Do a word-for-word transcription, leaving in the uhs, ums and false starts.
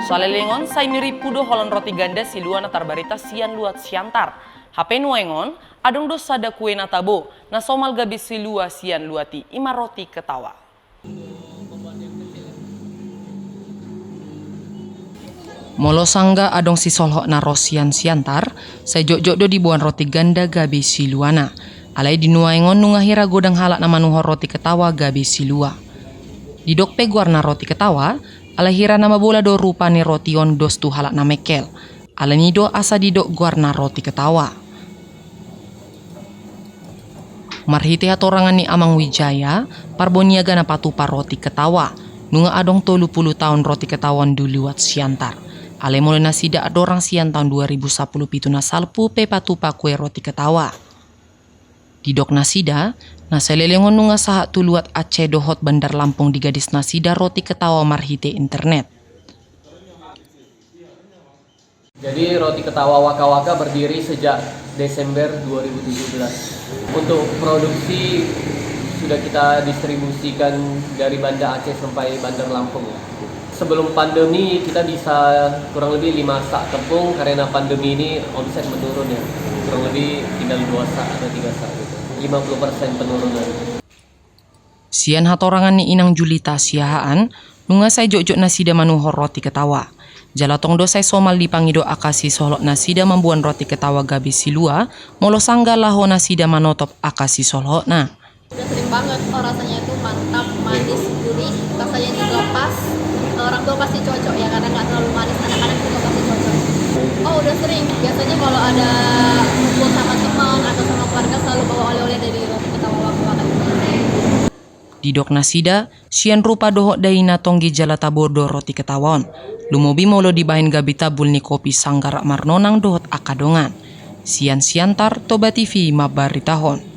Saleleng on sai mirimpu do holan roti ganda silua na tarbarita sian luat Siantar. Hape nuaeng on, adong do sada kue na tabo na somal gabe silua sian luat i, i ma roti ketawa. Molo sangga adong sisolhotna ro sian Siantar, sai jotjot do diboan roti ganda gabe siluana. Alai di nuaeng on nunga hira godang halak na manuhor roti ketawa gabe silua. Didok pe goarna roti ketawa, alai hira na mabola do rupa ni roti on dos tu halak na mengkel. Alani i do asa didok goarna roti ketawa. Marhite hatorangan ni Amang Wijaya, parboniaga na patupa roti ketawa, nunga adong tolu pulu taon roti ketawa on di luat Siantar. Alai molo nasida andorang sian taon dua ribu sampulu pitu na salpu pe patupa kue roti ketawa. Didok nasida, na saleleng on nunga sahat tu luat Aceh dohot Bandar Lampung digadis nasida roti ketawa marhite internet. Jadi, Roti Ketawa Waka Waka berdiri sejak Desember dua ribu tujuh belas. Untuk produksi sudah kita distribusikan dari Banda Aceh sampai Bandar Lampung, ya. Sebelum pandemi, kita bisa kurang lebih lima sak tepung, karena pandemi ini omset menurun, ya. Kurang lebih tinggal dua sak atau tiga sak gitu. Lima puluh persen penurunan. Sian hatorangan ni Inang Julita Siahaan, nunga sai jotjot nasida manuhor roti ketawa. Jala tong do sai somal dipangido angka sisolhot nasida mamboan roti ketawa gabe silua, molo sangga laho nasida manotop angka sisolhotna. Udah sering banget, oh, rasanya itu mantap, manis, gurih, rasanya juga pas. Orang tua pasti cocok ya, karena nggak terlalu manis, anak-anak juga pasti cocok. Oh, udah sering. Biasanya kalau ada kumpul sama teman atau sama keluarga, selalu bawa oleh-oleh dari Roti Ketawa Waka Waka ini. Didok nasida, sian rupa dohot daina tonggi jala tabo do roti ketawa on. Lumobi molo dibahen gabe tambul ni kopi sanggar marnonang dohot angka dongan. Sian Siantar, Toba T V mambaritahon.